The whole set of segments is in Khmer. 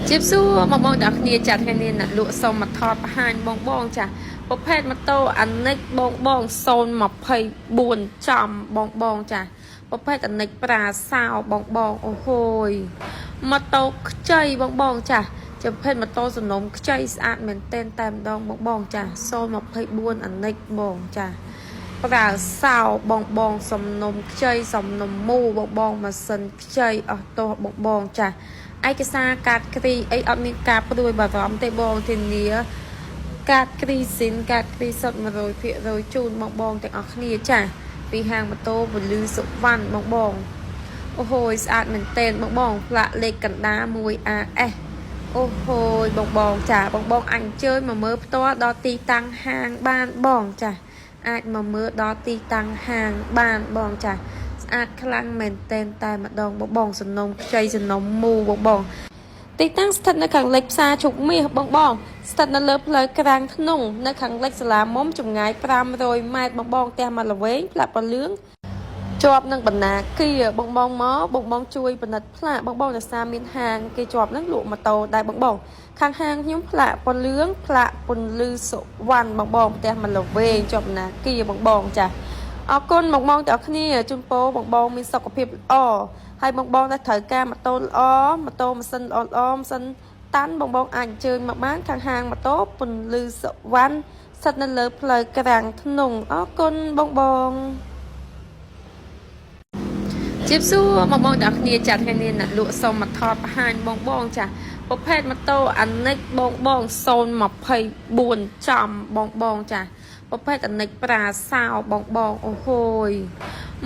ជៀបសួរបងបងទាំងអស់គ្នាចាត់ថ្ងៃនេះអ្នកលក់សូមមកថតបង្ហាញបងបងចាប្រភេទម៉ូតូអានិចបងបង024ចំបងបងចាប្រភេទអានិចប្រាសោបងបងអូហូយម៉ូតូខ្ចីបងបងចាជាប្រភេទម៉ូតូសំណុំខ្ចីស្អាតមែនទែនតែម្ដងបងបងចា024អានិចបងចា ប្រើសោបងបងសំណុំខ្ចីសំណុំមូបងបងម៉ាស៊ីនខ្ចីអស់ទោះបងបងចាឯកសារកាតគ្រីអីអត់មានការព្រួយបារម្ភទេបងធានាកាតគ្រីស៊ីនកាតគ្រីសុត100%ជូនបងបងទាំងអស់គ្នាចាពីហាងម៉ូតូពលឺសុវណ្ណបងបងអូហូយស្អាតមែនទែនបងបងផ្លាកលេខកណ្ដាល 1AS អូហូយបងបងចាបងបងអញ្ជើញមកមើលផ្ទាល់ដល់ទីតាំងហាងបានបងចា អាចមកមើលដល់ទីតាំងហាងបានបងចាស្អាតខ្លាំងមែនតែនតែម្ដងបងបងសំណុំខ្ចីសំណុំមូបងបងទីតាំងស្ថិតនៅខាងលិចផ្សារជុកមាសបងបងស្ថិតនៅលើផ្លូវក្រាំងធ្នង់នៅខាងលិចសាលាមុំចម្ងាយ500ម៉ែត្របងបងផ្ទះមកល្វែងផ្លាកពលឿងជាប់នឹងបណ្ណាគាបងបងមកបងបងជួយពិនិត្យផ្លាកបងបងដោយសារមានហាងគេជាប់នឹងលក់ម៉ូតូដែរបងបងខាងហាងខ្ញុំផ្លាកពន្លឿងផ្លាកពន្លឺសុវណ្ណបងបងផ្ទះមកល្វែងជាប់បណ្ណាគាបងបងចាអរគុណបងបងទាំងអស់គ្នាជូនពរបងបងមានសុខភាពល្អហើយបងបងដែលត្រូវការម៉ូតូល្អម៉ូតូម៉ាស៊ីនល្អល្អម៉ាស៊ីនតាន់បងបងអាចអញ្ជើញមកបានខាងហាងម៉ូតូពន្លឺសុវណ្ណស្ថិតនៅលើផ្លូវក្រាំងធ្នង់អរគុណបងបង ជៀបសួរបងបងទាំងអស់គ្នាចាត់ថ្ងៃនេះអ្នកលក់សូមមកថតបង្ហាញបងបងចាប្រភេទម៉ូតូអានិចបងបង024ចំបងបងចាប្រភេទអានិចប្រាសោបងបងអូហូយ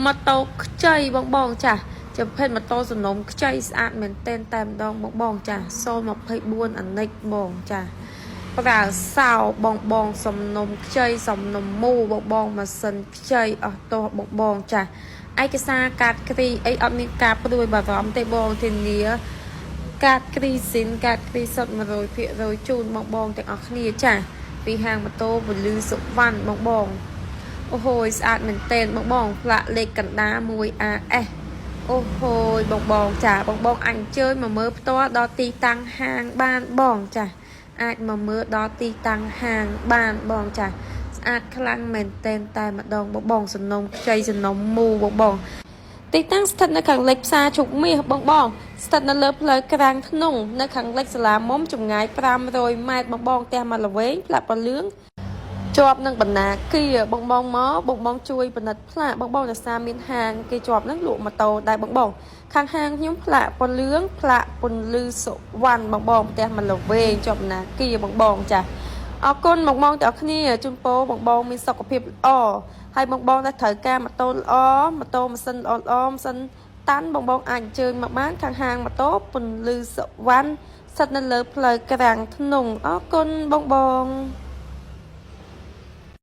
ម៉ូតូខ្ចីបងបងចាជាប្រភេទម៉ូតូសំណុំខ្ចីស្អាតមែនទែនតែម្ដងបងបងចា024អានិចបងចាប្រើសោបងបងសំណុំខ្ចីសំណុំមូបងបងម៉ាស៊ីនខ្ចីអស់ទោះបងបងចា ឯកសារកាតគ្រីអីអត់មានការព្រួយបារម្ភទេបងធានាកាតគ្រីស៊ីនកាតគ្រីសុត100%ជូនបងបងទាំងអស់គ្នាចាពីហាងម៉ូតូពលឺសុវណ្ណបងបងអូហូយស្អាតមែនទែនបងបងផ្លាកលេខកណ្ដាល 1AS អូហូយបងបងចាបងបងអញ្ជើញមកមើលផ្ទាល់ដល់ទីតាំងហាងបានបងចាអាចមកមើលដល់ទីតាំងហាងបានបងចាស្អាតខ្លាំងមែនទែនតែម្ដងបងបងសំណុំខ្ចីសំណុំមូបងបង ទីតាំងស្ថិតនៅខាងលិចផ្សារជុកមាសបងបងស្ថិតនៅលើផ្លូវក្រាំងធ្នង់នៅខាងលិចសាលាមុំចម្ងាយ500ម៉ែត្របងបងផ្ទះមកល្វែងផ្លាកពលឿងជាប់នឹងបណ្ណាគាបងបងមកបងបងជួយពិនិត្យផ្លាកបងបងដោយសារមានហាងគេជាប់នឹងលក់ម៉ូតូដែរបងបងខាងហាងខ្ញុំផ្លាកពន្លឿងផ្លាកពន្លឺសុវណ្ណបងបងផ្ទះមកល្វែងជាប់បណ្ណាគាបងបងចាអរគុណបងបងទាំងអស់គ្នាជូនពរបងបងមានសុខភាពល្អហើយបងបងដែលត្រូវការម៉ូតូល្អម៉ូតូម៉ាស៊ីនល្អល្អម៉ាស៊ីនតាន់បងបងអាចអញ្ជើញមកបានខាងហាងម៉ូតូពន្លឺសុវណ្ណស្ថិតនៅលើផ្លូវក្រាំងធ្នង់អរគុណបងបង។